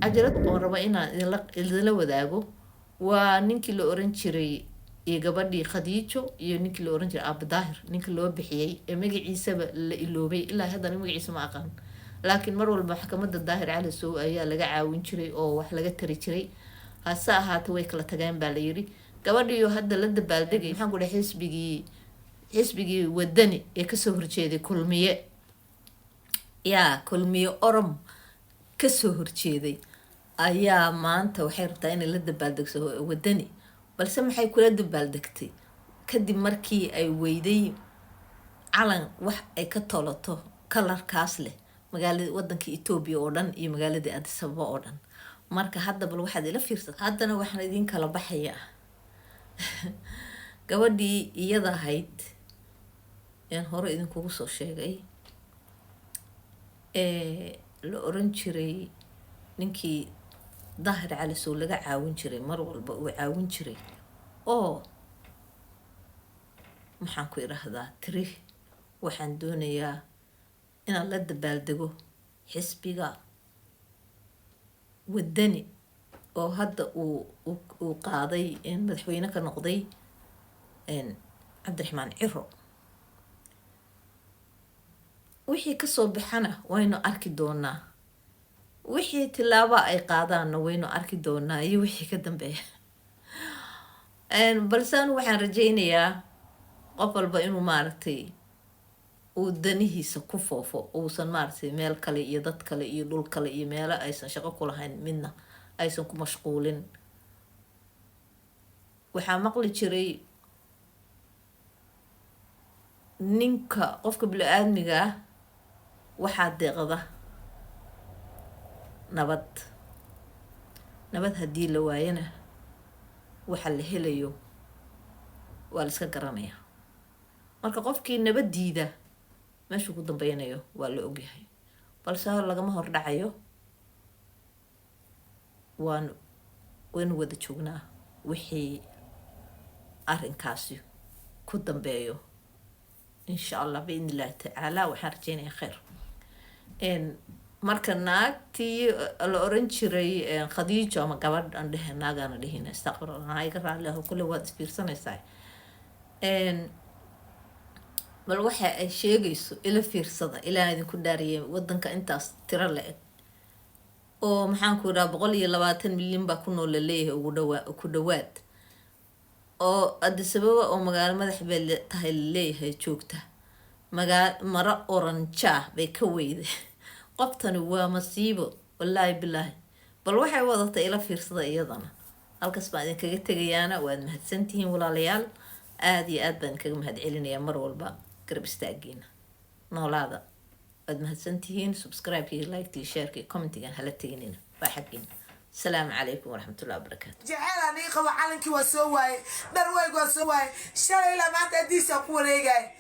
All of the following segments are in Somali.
Cajalad oon raba inaan idinla wadaago waa ninkii la oran jiray iyo gabadhii Khadiijo iyo ninkii la oran jiray Aaba Daahir, ninka loo bixiyey ee magaciisaba la iloobay. Ilaa haddana magaciisa ma aqaan, laakiin mar walba maxkamadda Daahir Cali Sow ayaa laga caawin jiray oo wax laga tari jiray. Hase ahaate way kala tageen baa la yiri. Gabadhiyo hadda la dabaaldegay, maxaan ku dhahay, xisbigii Wadani ee kasoo horjeeday Kulmiye, yaa Kulmiye Orom kasoo horjeeday, ayaa maanta waxay rabtaa inay la dabaaldegso Wadani. Balse maxay kula dabaaldegtay kadib markii ay weyday calan wax ay ka tolato kalarkaas leh magaalada wadanka Etoobiya oo dhan iyo magaaladii Addis Ababa oo dhan? Marka hadda bal waxaad ila fiirsata. Haddana waxaan idin kala baxayaa gabadhii iyada ahayd yaan hore idinkugu soo sheegay ee la oran jiray ninkii Daahir Cali Sow laga caawin jiray, mar walba uu caawin jiray, oo maxaan ku idhaahdaa, tiri waxaan doonayaa inaan la dabaaldego xisbiga Wadani oo hadda uu qaaday madaxweyne ka noqday Cabdiraxmaan Ciro. Wixii kasoo baxana waynu arki doonaa, wixii tilaaba ay qaadaanna waynu arki doonaa iyo wixii ka dambeeya. Balse anu waxaan rajaynayaa qof walba inuu maaragtay uu danihiisa ku foofo, uusan maaragtay meel kale iyo dad kale iyo dhul kale iyo meelo aysan shaqo ku lahayn midna aysan ku mashquulin. Waxaa maqli jiray ninka qofka bini-aadmiga ah waxaa deeqda nabad. Nabad haddii la waayana, waxa la helayo waa la iska garanayaa. Marka qofkii nabad diida meeshuu ku dambeynayo waa la ogyahay, balse lagama hor dhacayo. Waynu wada joognaa wixii arrinkaasi ku dambeeyo, insha Allah, biidni Illahi tacaala. Waxaan rajeynayaa kheyr. Marka naagtii la oran jiray Khadiijo, ama gabadh aan dhehe, naagaana dhihina, astaqfirullah, iga raalli aho, kulle waad isfiirsanaysaa. Bal waxa ay sheegayso ila fiirsada. Ilaa idinku dhaariyay, wadanka intaas tiro la eg oo maxaan ku idhaha 120 milyan baa ku nool laleeyahay ugu dhawaa ku dhawaad, oo Addis Ababa oo magaalo madax bay tahay laleeyahay joogta, magaa maro oranjaa bay ka weyday. Qoftani waa masiibo, wallaahi bilaahi. Bal waxay wadatay ila fiirsada iyadana. Halkaas baan idinkaga tegayaana. Waad mahadsantihiin walaalayaal, aada iyo aad baan idinkaga mahad celinayaa mar walba garab istaagiina. Noolaada, waad mahadsantihiin. Subscribe-kii, like-tii, share-kii, comment-igan hala teginina, waa xaggiina. Asalaamu calaykum waraxmatullahi wabarakaatu. Jeceel aan ii qabo, calankii waa soo waayey, dharweyg waa soo waayey. Shalay ilaa maanta Adiisaa ku wareegaya,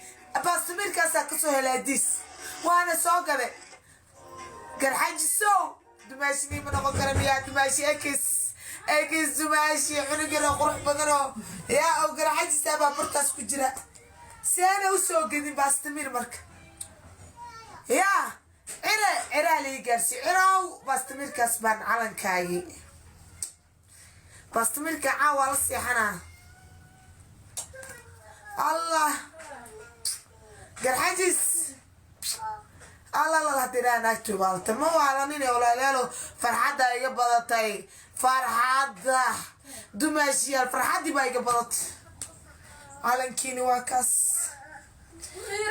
baastamiirkaasaa kasoo helay Adiis, waana soo gaday. Garxajisow, dumaashinii ma noqon kara miyaa? Dumaashi ekis ekis, dumaashi cunugana qurux badanoo yaa oo Garxajisaa baa bartaas ku jira. Seena usoo gedin baastamiir? Marka yaa cire ciraa lai gaarsi cirow baastamiirkaas baan calankaagii baastamiirka caawa la seexanaa. Allah, Garxajis, alla lala naagtu waalta ma waalanine. Walaalayaalo, farxadda iga badatay, farxadda dumaashiyaal, farxaddii baa iga badatay. Calankiini waa kaas,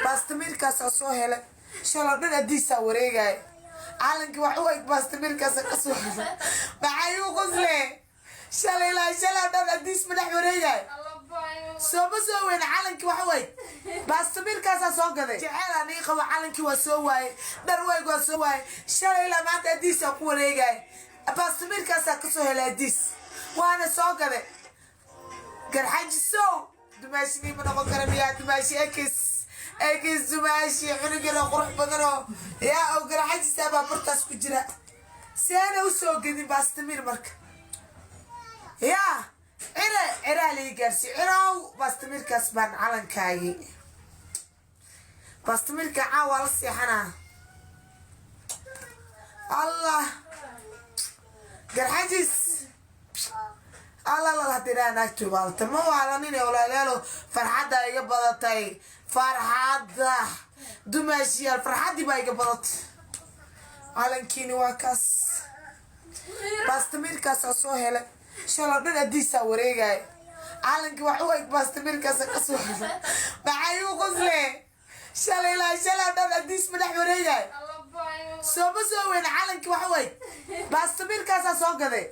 baastamiirkaasaa soo helay. Shaloo dhan Adiisaa wareegaya, calankii wax u eg baastamiirkaasa kasoo helay. Maxay u qosle? Shalay ilaa shaloo dhan Adiis madax wareegaya, sooma soo weyne. Calankii wax u eg baastamiirkaasaa soo gaday. Jeceel aan ii qabo, calankii waa soo waayey, dharweyg waa soo waayey. Shalay ilaa maanta Adiisaa ku wareegaya, baastamiirkaasaa kasoo helay Adiis, waana soo gaday. Garxajisow, dumaashinii ma noqon kara miyaa? Dumaashi ekis ekis, dumaashi cunugana qurux badanoo yaa oo Garxajisaa baa bartaas ku jira. Seena usoo gedin baastamiir? Marka yaa cire ciraa lai gaarsi cirow baastamiirkaas baan calankaagii baastamiirka caawa la seexanaa. Allah. Garxajis Alla hadii naagtu waalta, ma waalanine, walaalayaalo. Farxadda iga badatay, farxadda, dumaashiyaal, farxaddii baa iga badatay. Calankiini waa kaas, bastamirkaasaa soo helay. Shaloo dhan adiisaa wareegaya. Calankii wax u eg bastamirkaasa kasoo. Maxay u qosle? Shalay ilaa shaloo dhan adiis ma dhex wareegay? Sooma soo weyne. Calankii wax u eg bastamirkaasaa soo gaday.